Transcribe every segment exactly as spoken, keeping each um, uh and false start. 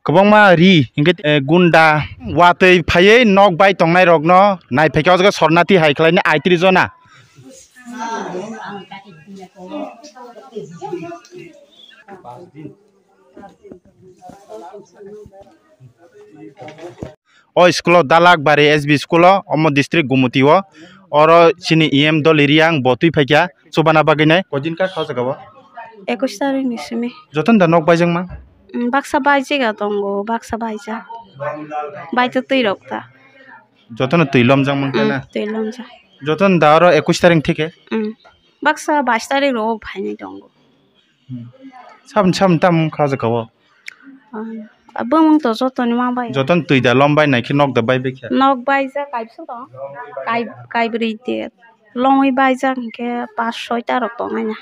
Kwbangma ri, hinkhe, eh, gunda, watwi phaiwi nok bai tongnai rokno nai phaikha, o jaga sornati hai khlaina aitri jona. O school o Dalak Bari S B school o, omo district Gumoti o, oro chini E M Doli Riang bo twi phaikha, chubana bagwi nai. Kojin ka kha o jaga o? Ekush tarik ni simi. Joton da nok baijak ma? Mm, baksa baijak a tongo, baksa baijak. Baito twi rok ta. Jotono twi lomjak mankha na? Mm, twi lomjak. Joton da oro ekush tarik thike? Mm. Baksa bais tarik rogo phainai tongo. Hmm. Sabni, sabni tamo wngkha o jaga o? Ah, bumung to jotoni ma bai. Joton twi da lom bai nai khe nok da bai bai khe? Nok bai ja kaibsa tong. Kai, kaibrwi de. Longwi bai jak hinkhe pas soi ta rok tong aina.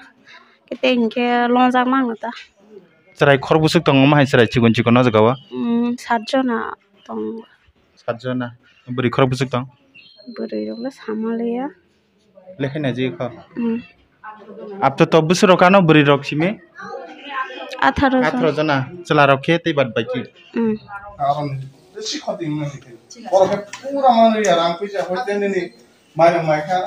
Kete hinkhe longjak mang ta. Chwrai khor bwswk tongo ma hai chwrai chikon chikon o jaga o? Hmm, sat jona tongo. Sat jona. Bwrwi khorok bwswk tong? Bwrwi rok le sama liya. Lekha naijik kho. Hmm. Apto to bwswk rok ano bwrwi rok simi? Atharo jon. Atharo jona. Chwla rok khe tei bad bai ki? Hmm. Aron besi khoti wngmani khe. Borok khe pura manwi ya rang puisa hoite nini. Mairum maikha.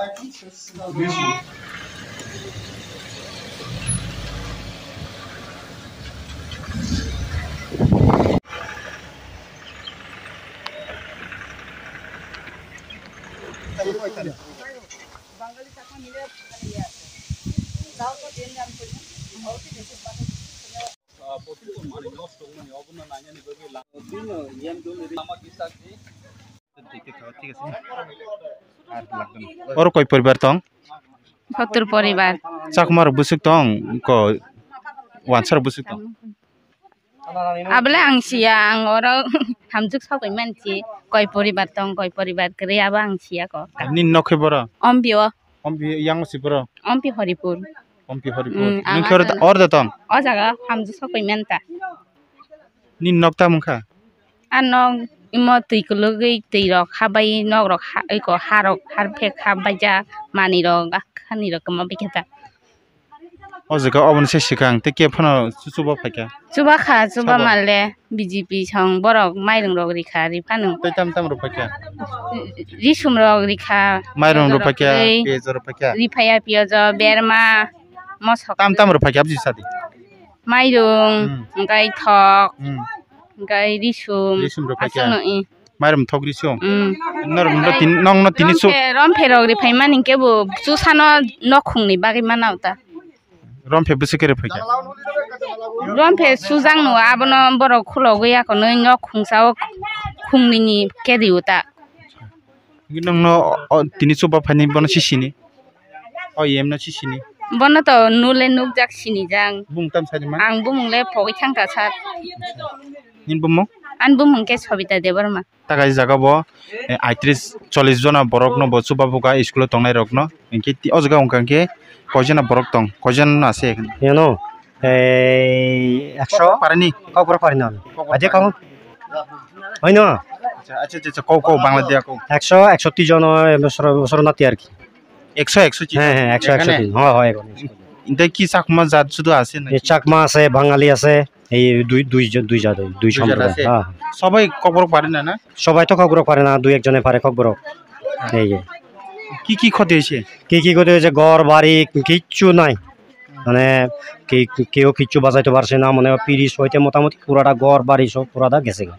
Oro koi poribar tong? Sottur poribar. Chakma rok bwswk tong? Ko wansa rok bwswk tong? Abole ang siya, ang oro hamjwk sogwi mansi, koi poribar tong, koi poribar kwrwi abo ang siya ko. Nini nok khe boro? Ombio. Ompi yang si boro? Ompi Horipur. Ompi Horipur. Mm, ang nung khe oro asa or da tong? O jaga hamjwk sokoi menta. Ni nok ta mungkha? A nok imo twi kulugwi twi rok habai nok rok ha, iko ha rok har phek habai ja mani rok khani rok ma bikhe ta. O jaga oboni se swkang tei khe phano chuba phaikha. Chuba kha, chuba sabo. Male. B J P song borok mairung rok rikha, riphano. Tei tam tam rok phaikha? Risum rok rikha. Mairung rok phaikha, piyaj rok phaikha. Riphaya piyaj, berma, mosok. Tam tam rok phaikha, aboni sadi. Mairung, hmm, hwnkhe thok, hmm, hwnkhe risum. Risum rok phaikha. Aswkno, eh. Mairung thok risum. Hmm. Norok no tin, nong no tini su. Romphe, romphe rok riphai mani kebo chusano nok khungni bagwi mana uta. Romphe bwswk khe rwphaikha? Romphe sujak no abono borok khulogwi ya konwi nok khungsa o khungnwini khe rio ta. Nokno o tini chuba phaini bono si sini? O E M no si sini? Bono to nule nukjak sinijak. Bumung tam sadi ma? Ang bumung le pogwi thangkha sir. Nini bumung? Ani bumung khe Sobita Debbarma. Takai jaga bo, eh, aitris chollis jona borok no bo chuba buka school o tongnai rok no. Hinkhe ti-, o jaga wngkha hinkhe koijona borok tong, koijona no ase. Yano, eh, ekso. Kokborok parani? Kokborok parani. Kokborok aje parani. Kau? Hoino? Acha, acha, acha, kau, kau, Bangla dia kau. Ekso, ekso ti jono, eh, bosor, bosor nati ar ki. Ekso, ekso ti? He, he, ekso, ekso ti. Ekhane? Ho, ho, ekhane. Inte ki Chakma jat sudu ase naki? Ye Chakma ase, Bangali ase. Ei dui, dui jon, dui jat, dui. Dui jat somprodai, ase? Ha. Sobai Kokborok pare na, na? Sobai to Kokborok pare na, dui ek jone pare Kokborok. Ei je. Ki ki khoti hoise? Ki ki khoti hoise? Ghor bari kichchu nai. Mane ki, keu kichchu bajaito parse na, mane piri soite motamoti purata ghor bari sob purata gese goi.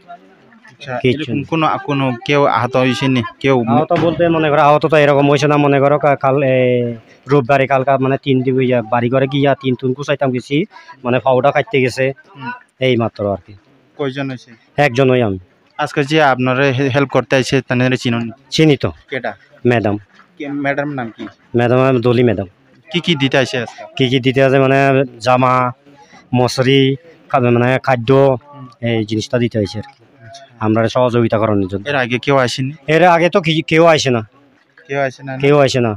Acha, kichchu erokom nai. Kono, kono keu ahato hoise ni? Keu ahato bolte mone goro, ahato to erokom hoise na, mone goro ka-, kal, e, robbare kalka mane tin din oiya, bari ghore giya tin tun kusaitam gesi, mane powder katte gese. Hmm. Ei matro ar ki. Koijon hoise? Ekjon oi ami. Ajke je apnare he-, help korte aise, tanare chinon? Chini to. Keta? Madam. Ke, madam nam ki? Madam, Doli madam. Ki ki dite aise ajke? Ki ki dite aise mane jama, mosri, ka-, mane khaddo, hmm, ei jinista dite aise ar ki. Acha. Amrare sohojogita goronor jonno. Er age keu aiseni? Er age to ki-, keu aise na. Keu aise na, na? Keu aise na.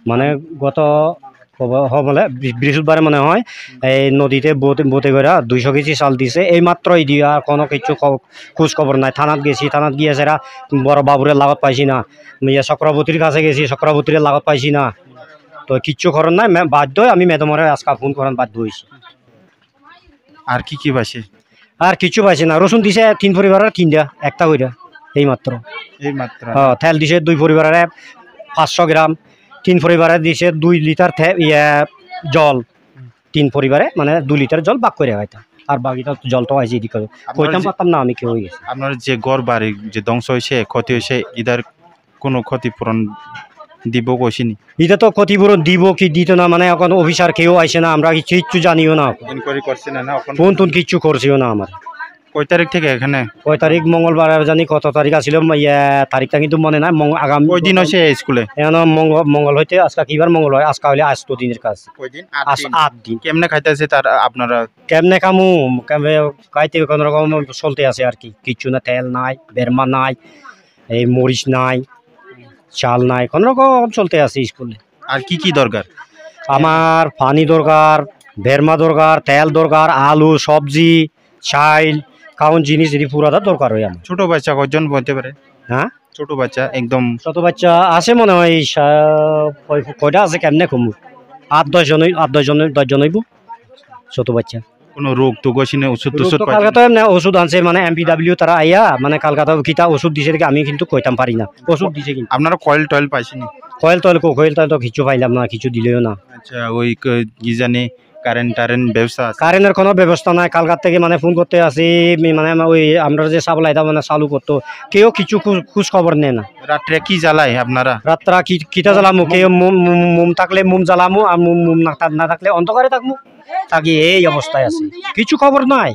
Mane goto hobo-, hobole bri-, Brihospotibare mone hoi, ei nodite bote, bote gora duiso kg chal dise, ei matro idi ar kono kichu kho-, khoj khobor nai. Thanat gesi, thanat giye sera boro babure lagot paisi na, miya Chakrabortir kache gesi, Chakrabortire lagot paisi na. To kichu goron nai, me-, baddo ami madamore ajka phone goran baddo oisi. Ar ki ki baise? Ar kichu paise na, rosun dise tin poribar tinda, ekta koira, ei matro. Ei matro. Ha, tel dise dui poribar paanch sho gram, tin poribar dise dui liter te-, iye, jol. Tin poribare, mane, dui liter jol bak koira khaita. Ar bagi to jol to aise edik koitam pattam na ami ki hoye. Apnar je ghor bari je dongso hoise, khoti hoise, idar কোনো ক্ষতিপূরণ দিব কইছেনি? Ita to khoti puron dibo ki dito na, mane, ekhon officer keu aise na, amra ki kichu janiyo na. Inquiry korse na, na ekhon? Phone ton kichu korseyo na amar. কয় তারিখ থেকে এখানে? কয় তারিখ? মঙ্গলবার, জানি কত তারিখ আছিল, ইয়া, তারিখটা কিন্তু মনে নাই। মঙ্গ-, আগামী কয় দিন হয়েছে এই স্কুলে? এখানে মঙ্গ-, মঙ্গল হইতে আজকে কিবার মঙ্গলবার, আজকে হইলে আষ্ট দিনের কাজ। কয় দিন? আট আস-, দিন। আট দিন। কেমনে খাইতেছে তার আপনারা? কেমনে খামু? কেমনে খাইতে কোনো রকম চলতে আছে আর কি। কিচ্ছু না, তেল নাই, বেরমা নাই, এই মরিচ নাই, চাল নাই, কোনো রকম চলতে আছে স্কুলে। আর কি কি দরকার? আমার পানি দরকার, বেরমা দরকার, তেল দরকার, আলু, সবজি, চাইল, কাউন জিনিস এটি পুরাটা দরকার হয় আমার। ছোট বাচ্চা কয়জন বলতে পারে? হ্যাঁ? ছোট বাচ্চা একদম। ছোট বাচ্চা আছে মনে হয় সা-, কয়-, কয়টা আছে কেমনে কমু? আট দশ জন হই-, আট দশ জন, দশ জন হইব ছোট বাচ্চা। কোনো রোগ টোগ হয়েছে না, ওষুধ রোগ টোষুধ তো পাইছেন? কালকে তো এমনি ওষুধ আনছে, মানে এমপিডাব্লিউ তারা আইয়া, মানে কালকে তো কিতা ওষুধ দিছে দেখে আমি কিন্তু কইতাম পারি না। ওষুধ দিছে কিন্তু। আপনারা কয়েল টয়েল পাইছেন? কয়েল টয়েল কো-, কয়েল টয়েল তো কিছু পাইলাম না, কিছু দিলেও না। আচ্ছা, ওই ক-, কি জানি কারেন্ট টারেন্ট ব্যবস্থা আছে? কারেন্টের কোনো ব্যবস্থা নাই। কালকার থেকে মানে ফোন করতে আসি, মি-, মানে আমার ওই আমরা যে সাপ্লাইটা মানে চালু করতো, কেউ কিছু খোঁজ, খোঁজ খবর নেয় না। রাত্রে কি জ্বালায় আপনারা? রাত্রা কি, কিতা জ্বালামু? কেউ মোম, মোম, মোম থাকলে মোম জ্বালামু, আর মোম, মোম না থাক-, না থাকলে অন্ধকারে থাকমু। থাকি এই অবস্থায় আছি, কিছু খবর নাই।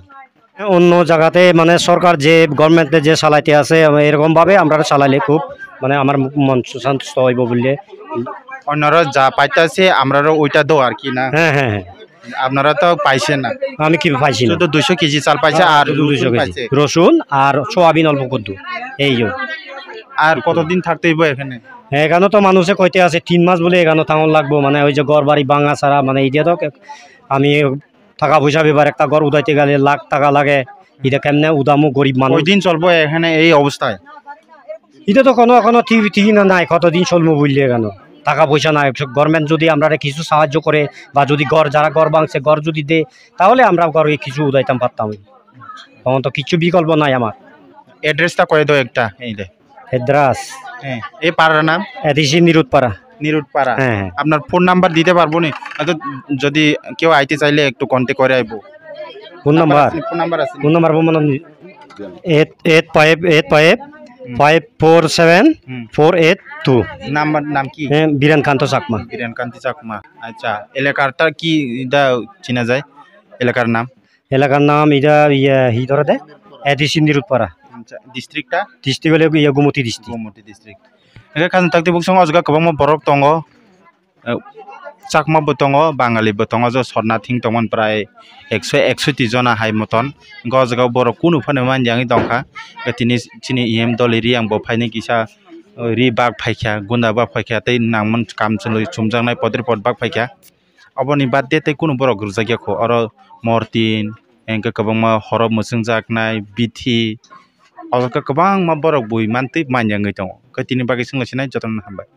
অন্য জায়গাতে মানে সরকার যে গভর্নমেন্টে যে চালাইতে আছে, এরকম ভাবে আমরা চালাইলে খুব মানে আমার মন সুশান্ত হইব বললে। অন্যরা যা পাইতেছে, আমরারও ওইটা দেও আর কি না? হ্যাঁ, হ্যাঁ, হ্যাঁ। আপনারা তো পাইছেন না। আমি কি পাইছি না। শুধু দুইশো কেজি চাল পাইছে, হ্যাঁ, আর শুধু রসুন দুইশো কেজি। পাইছে। রসুন আর সোয়াবিন অল্প কদ্দু, এই যে। আর কতদিন থাকতে হইব এখানে? এখানে তো মানুষে কইতে আছে তিন মাস বলে এখানে থাকন লাগবো, মানে ওই যে ঘর বাড়ি ভাঙা ছাড়া, মানে এই যে তো আমি টাকা পয়সা ব্যাপার, একটা ঘর উঠাইতে গেলে লাখ টাকা লাগে, এটা কেমনে উঠামু গরিব মানুষ? কয়দিন চলবো এখানে এই অবস্থায়? এটা তো কোনো এখনো ঠিক, ঠিকই না নাই, কতদিন চলবো বললে এখানে টাকা পয়সা নাই। গভর্নমেন্ট যদি আমরা কিছু সাহায্য করে বা যদি ঘর, যারা ঘর ভাঙছে ঘর যদি দে, তাহলে আমরা ঘরে কিছু উঠাইতাম পারতাম। এখন তো কিছু বিকল্প নাই আমার। অ্যাড্রেসটা কয়ে দাও একটা, এই দে। হেদ্রাস। হ্যাঁ, এই পাড়ার নাম? এডিসি নিরুতপাড়া। নিরুতপাড়া। হ্যাঁ, হ্যাঁ। আপনার ফোন নাম্বার দিতে পারবো নি? হয়তো যদি কেউ আইতে চাইলে একটু কন্ট্যাক্ট করে আইবো। Phone number? ফোন নাম্বার আছে নি? ফোন নাম্বার মানে eight eight five eight five five four seven four eight two. Number, নাম কি? হ্যাঁ, বীরেন কান্ত চাকমা। বীরেন কান্ত চাকমা। আচ্ছা, এলাকাটা কি এটা চেনা যায়? এলাকার নাম? এলাকার নাম এটা, ইয়ে, হি ধরে দে, এডিসি নিরুতপাড়া। আচ্ছা, ডিস্ট্রিক্টটা? ডিস্ট্রিক্ট হলে ইয়ে, Gomati district. Gomati district. Hingke khajang takti buksong o jaga kwbangma borok tongo. Eh, Chakma bo tongo, Bangali bo tongo, jo sornathing tongmani prai ekso eksoti jona hai moton. Hingke o jaga borok kunu phano manya wngwi tongkha. Tini chini E M doli Riyang bo phainai kisa, eh, ri bak phaikha, gunda bak phaikha, tei nangmani kam chumjaknai podre pod bak phaikha. Oboni baad de tei kunu borok rwjakya kho, oro mortin, hingke kwbangma horo mwchwngjaknai, bithi, oro khe kwbangma borok bui mantwi manya wngwi tongo. Hwnkhe tini bagwi chwngno sinai jotono hambai.